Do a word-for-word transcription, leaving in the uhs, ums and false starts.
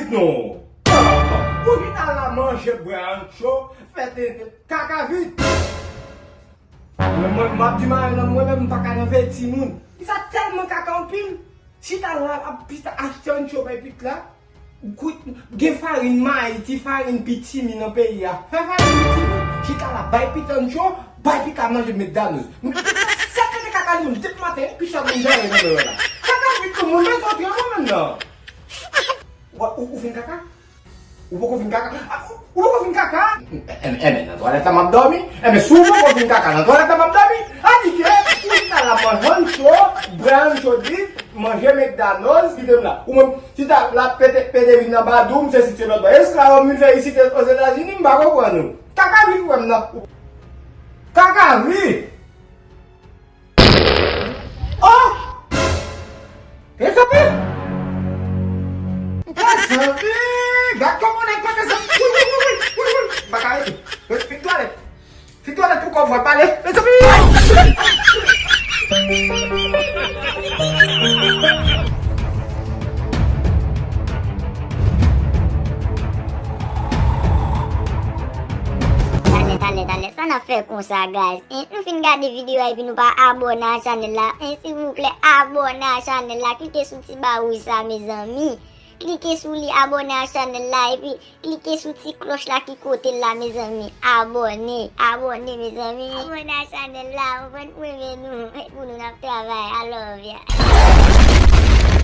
Non. Ou chita la manje bwè ancho, fè tenten, kaka vit. Mwen, mwen, m ap di marenn nan, mwen menm m pa ka nan veye timoun. Sa tèlman kaka anpil. Chita la ap chita achte ancho bay pit la. Kout, gen farin mayi, ti farin pitimi nan peyi a. Fè farin pitimi. Chita la bay pit ancho, bay pit la manje McDonald's. Sèt tenten kaka li menm depi maten, pi chak moun dèyè nan dèyè la. Kaka vit tou moun bezwen antre mwen menm nan. Ou, ou, ou fin kaka? Ou poko fin kaka? Ah, ou, ou poko fin kaka? Enben, enben, nan twalèt la m ap dòmi. Enben, si w poko fin kaka nan twalèt la m ap dòmi, a di ke ou chita la manje ancho, bwè ancho di, manje McDonald's, kite m la. Ou menm, chita la pete, pete vin nan badou, m se site lòt bò. Esklav m vin fè isit Ozetazini, m pa konprann ou. Kaka vin wè m nan. Kaka vin! Oh! Mezanmi! Mezanmi! Gad kòman nèg mwen, mezanmi! Wi, wi, wi, wi, wi, wi! M pa ka rete. Fin twalèt. Fin twalèt pou kò m, w ap pale. Mezanmi! Talè, talè, talè, sa n ap fè konsa, guys? Hein? Nou fin gade videyo a epi nou pa abòne a chanèl la. Hein, silvouplè, abòne a chanèl la. Klike sou ti ba wouj sa, mezanmi. Klike sou li, abòne a chanèl la, epi klike sou ti klòch la ki kote l la, mezanmi. Abòne, abòne, mezanmi. Abòne a chanèl la, ou konprann, pou renmen nou, pou nou n ap travay. I love ya.